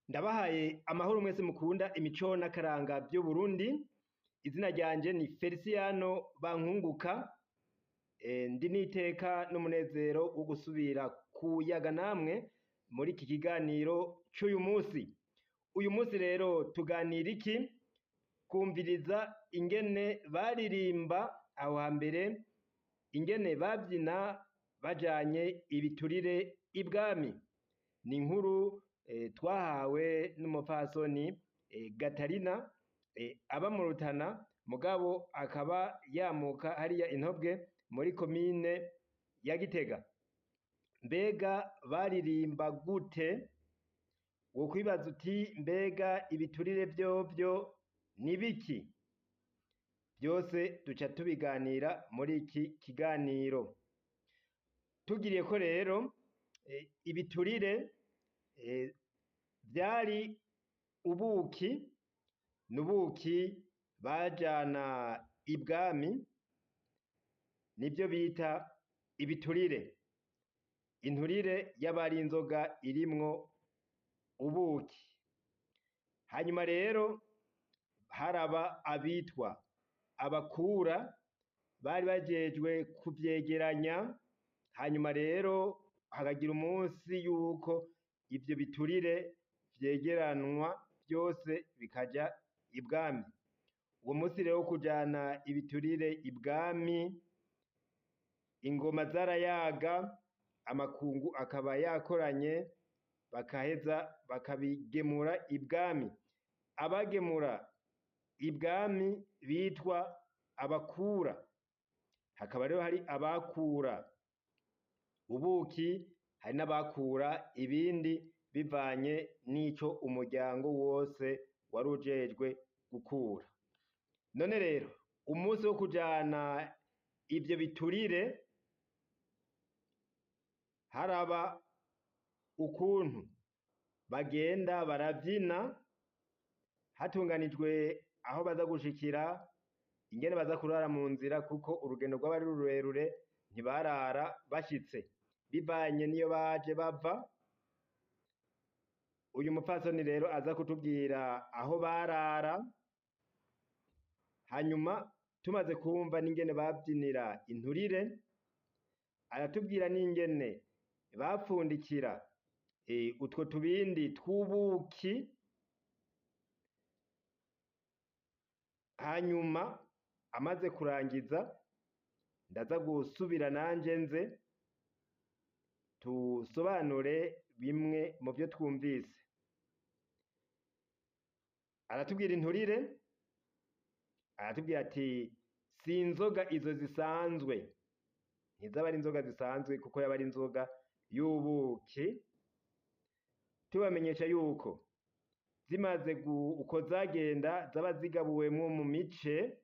Ndabahaye amahoro mwese mukunda imico n'akaranga vy'Uburundi. Izina ryanje ni Feliciano Bankunguka, ndi n'iteka n'umunezero wo gusubira kuyaga namwe muri iki kiganiro c'uyu musi. Uyu musi rero tuganira iki? Twumviriza ingene baririmba aho hambere, ingene bavyina bajanye ibiturire ibwami. Ni inkuru twahawe n'umupfasoni Gatarina aba mu Rutana, mugabo akaba yamuka hariya Intobwe muri komine ya Gitega. Mbega baririmba gute? Wokwibaza uti mbega ibiturire vyovyo ni biki? Vyose duca tubiganira muri iki kiganiro. Tugiriyeko rero, ibiturire vyari ubuki, n'ubuki bajana ibwami, nivyo bita ibiturire. Inturire yaba ari inzoga irimwo ubuki. Hanyuma rero haraba abitwa abakura, bari bajejwe kuvyegeranya, hanyuma rero hakagira umunsi yuko ivyo biturire vyegeranwa vyose bikaja ibwami. Uwo munsi rero wo kujana ibiturire ibwami, ingoma zarayaga, amakungu akaba yakoranye, bakaheza bakabigemura ibwami. Abagemura ibwami bitwa abakura. Hakaba rero hari abakura ubuki, hari n'abakura ibindi bivanye n'ico umuryango wose wari ujejwe gukura. None rero umunsi wo kujana ivyo biturire, haraba ukuntu bagenda baravyina, hatunganijwe aho baza gushikira, ingene baza kurara mu nzira, kuko urugendo rwaba ari rurerure, ntibarara bashitse bivanye niyo baje bava. Uyu mupfasoni rero aza kutubwira aho barara, hanyuma tumaze kumva n'ingene bavyinira inturire, aratubwira n'ingene bapfundikira utwo tubindi tw'ubuki, hanyuma amaze kurangiza ndaza gusubira nanje nze tusobanure bimwe mu vyo twumvise. Aratubwira inturire, aratubwira ati si inzoga izo zisanzwe, ntizaba ari inzoga zisanzwe kuko yaba ari inzoga y'ubuki. Tubamenyesha yuko zimaze uko zagenda zaba zigabuwemwo mu mice,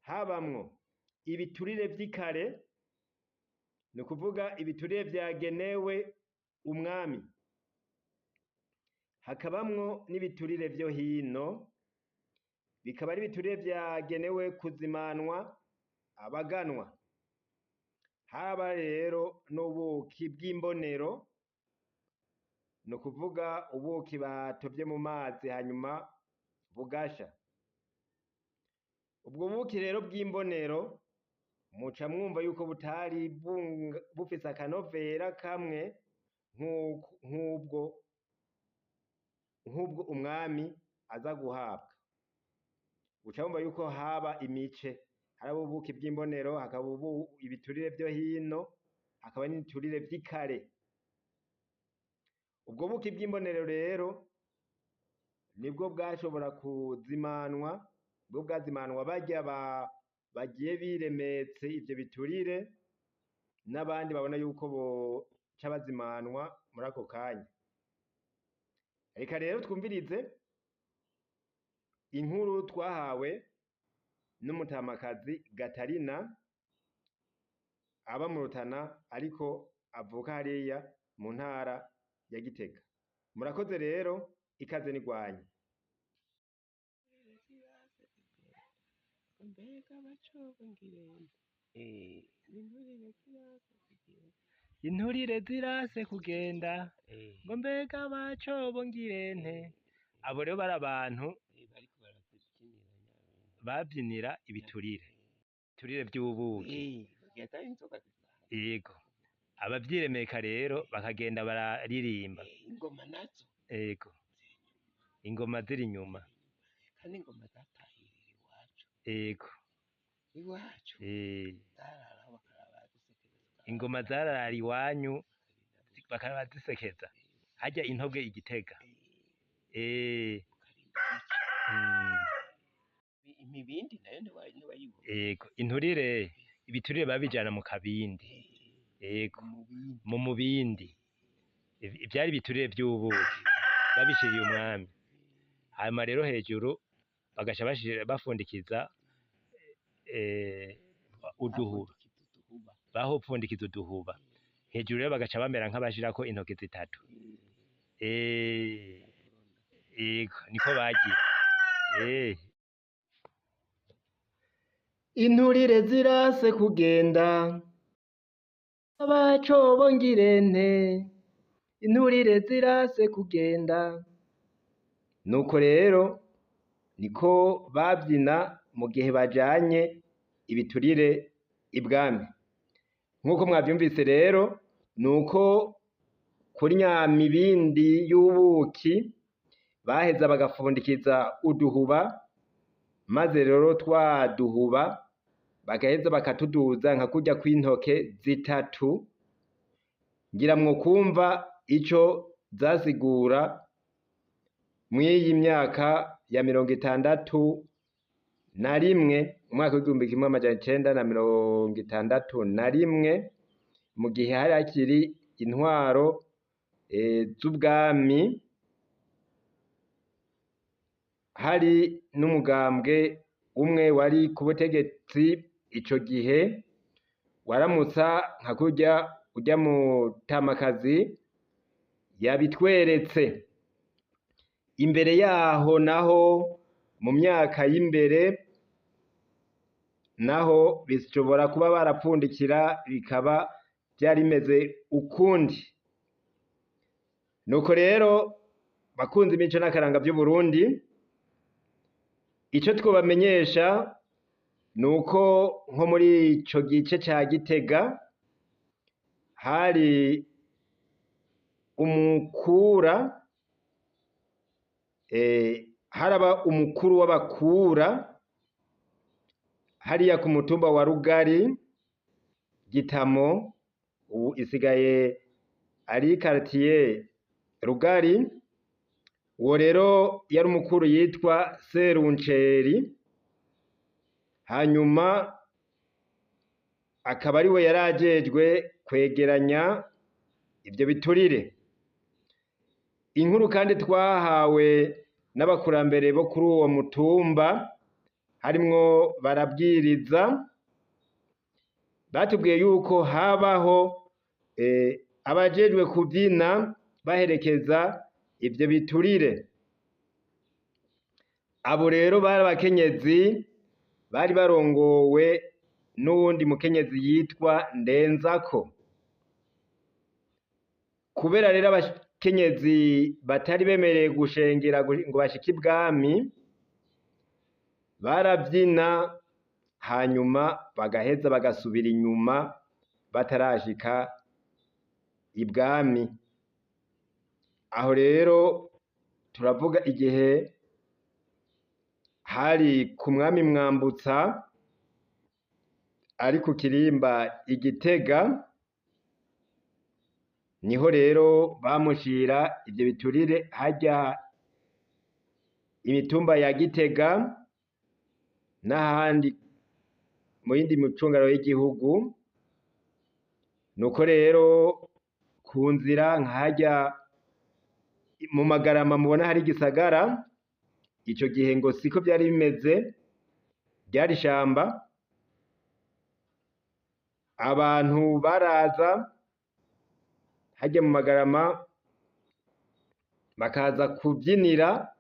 habamwo ibiturire vy'ikare, ni ukuvuga ibiturire vyagenewe umwami, hakabamwo n'ibiturire vyo hino, bikaba ari ibiturire vyagenewe kuzimanwa abaganwa. Haba rero n'ubuki bw'imbonero, ni ukuvuga ubuki batovye mu mazi hanyuma bugasha. Ubwo buki rero bw'imbonero muca mwumva yuko butari bufise akanovera kamwe nk'ubwo umwami aza guhabwa. Uca wumva yuko haba imice, haraba ubuki bw'imbonero, hakaba ibiturire vyo hino, hakaba n'ibiturire vy'ikare. Ubwo buki bw'imbonero rero nibwo bwashobora kuzimanwa, nibwo bwazimanwa barya bagiye biremetse ivyo biturire, n'abandi babona yuko boca bazimanwa muri ako kanya. Reka rero twumvirize inkuru twahawe n'umutamakazi Gatarina aba mu Rutana, ariko avuka hariya mu ntara ya Gitega. Murakoze rero, ikaze n'igwanyu. Mbega bacobo ngirente, n'inturire ziraka kugira Inturire zirase kugenda, ngo mbega bacobo ngirente. Abo rero bari abantu Bariko barazibyinira. Bavyinira ibiturire, ibiturire vy'ubuki. Atari inzoga zisanzwe. Yego, abavyiremeka rero bakagenda bararirimba. Ingoma nazo Yego, ingoma ziri inyuma. Kandi ingoma zatahirira iwacu. Yego. Iwacu zarara bakaraba zisekereza. Ingoma zarara iwanyu bakaba zisekeza harya intobwe igitega. Imibindi nayo ntiwayibona. Yego, inturire, ibiturire babijana mu kabindi. Yego. Umubindi. Mu mubindi. Ivyari ibiturire vy'ubuki babishiriye umwami, hanyuma rero hejuru bagaca bafundikiza uduhuba. Bapfundikiza uduhuba. Bahopfundikiza uduhuba hejuru rero, bagaca bamera nk'abashirako intoki zitatu. Yego, niko bagira. Inturire zirase kugenda, abacobo ngirente, inturire zirase kugenda. Nuko rero niko bavyina mu gihe bajanye ibiturire ibwami. Nk'uko mwavyumvise rero, nuko kuri nyamibindi y'ubuki baheza bagafundikiza uduhuba, maze rero twa duhuba bagaheza bakatuduza nka kurya kw'intoke zitatu. Ngira mwokumva ico zasigura mw'iyi myaka ya 61, umwaka w'1961, mu gihe hari hakiri intwaro z'ubwami, hari n'umugambwe umwe wari ku butegetsi ico gihe, waramutsa nka kurya urya mutamakazi yabitweretse. Imbere yaho naho, mu myaka y'imbere naho, bishobora kuba barapfundikira bikaba vyari bimeze ukundi. Nuko rero, bakunzi imico n'akaranga vy'Uburundi, ico twobamenyesha nuko nko muri ico gice ca Gitega hari umukura, haraba umukuru w'abakura hariya ku mutumba wa Rugari Gitamo, ubu isigaye ari quartier Rugari. Uwo rero yari umukuru yitwa Serunceri, hanyuma akaba ariwe yari ajejwe kwegeranya ivyo biturire. Inkuru kandi twahawe n'abakurambere bo kuri uwo mutumba, harimwo Barabwiriza, batubwiye yuko habaho abajejwe kuvyina baherekeza ivyo biturire. Abo rero bari abakenyezi bari barongowe n'uwundi mukenyezi yitwa Ndenzako. Kubera rero abakenyezi batari bemerewe gushengera ngo bashike ibwami, baravyina hanyuma bagaheza bagasubira inyuma batarashika ibwami. Aho rero turavuga igihe hari ku mwami Mwambutsa ari ku kirimba igitega, niho rero bamushira ivyo biturire harya imitumba ya Gitega n'ahandi mu yindi micungararo y'igihugu. Nuko rero ku nzira nka harya mu Magarama mubona hari igisagara, ico gihe ngo siko vyari bimeze, ryari ishamba. Abantu baraza harya mu Magarama bakaza kuvyinira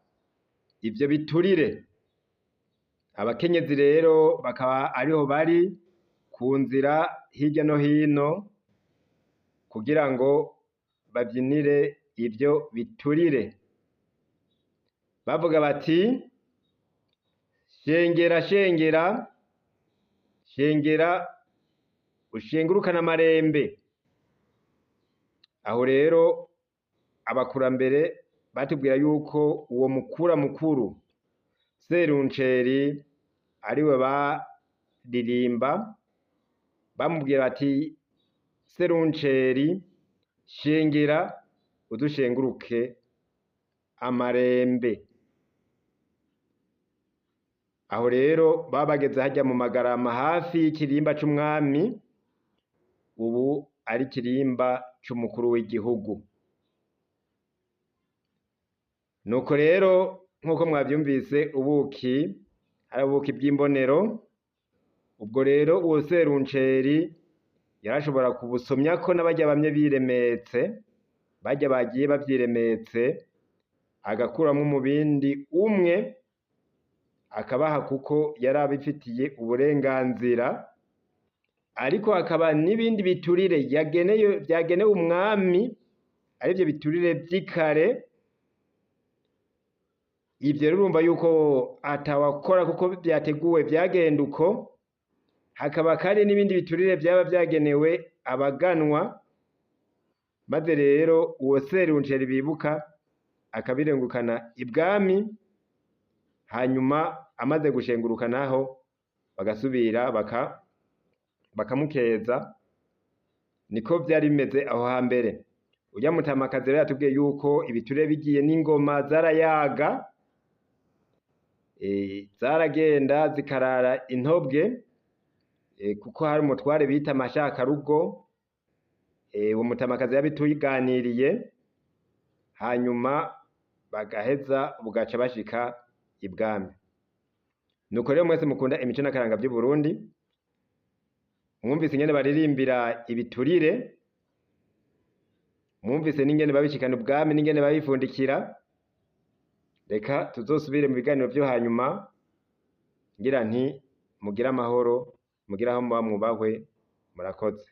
ivyo biturire. Abakenyezi rero bakaba ariho bari ku nzira hirya no hino. kugira ngo babyinire ibyo biturire, bavuga bati shengera shengera shengera ushengurukane amarembe. Aho rero abakurambere batubwira yuko uwo mukura mukuru Serunceri ariwe baririmba, bamubwira bati Serunceri shengera udushenguruke amarembe. Aho rero baba bageze harya mu Magarama hafi y'ikirimba c'umwami, ubu ari ikirimba c'umukuru w'igihugu. Nuko rero nk'uko mwavyumvise, ubuki hari ubuki bw'imbonero. Ubwo rero uwo Serunceri yarashobora kubusomyako n'abarya bamye biremetse, barya bagiye bavyiremetse, agakuramwo umubindi umwe akabaha, kuko yari abifitiye uburenganzira. Ariko hakaba n'ibindi biturire yageneye vyagenewe umwami, arivyo biturire vy'ikare. Ivyo rero urumva yuko atawakora kuko vyateguwe vyagenda uko. Hakaba kandi n'ibindi biturire vyaba vyagenewe abaganwa, maze rero uwo Serunceri bibuka akabirengukana ibwami, hanyuma amaze gushenguruka naho bagasubira bakamukeza. Niko vyari bimeze aho hambere. Urya mutamakazi rero yatubwiye yuko ibiturire bigiye n'ingoma zarayaga, zaragenda zikarara intobwe, kuko hari umutware bita Mashakarugo. Uwo mutamakazi yabituganiriye, hanyuma bagaheza bugaca bashika ibwami. Nuko rero mwese mukunda imico n'akaranga vy'Uburundi, mwumvise ingene baririmbira ibiturire, mwumvise n'ingene babishikana ubwami n'ingene babifundikira. Reka tuzosubire mu biganiro vyo hanyuma, ngira nti mugire amahoro, mugire aho muba mwubahwe, murakoze.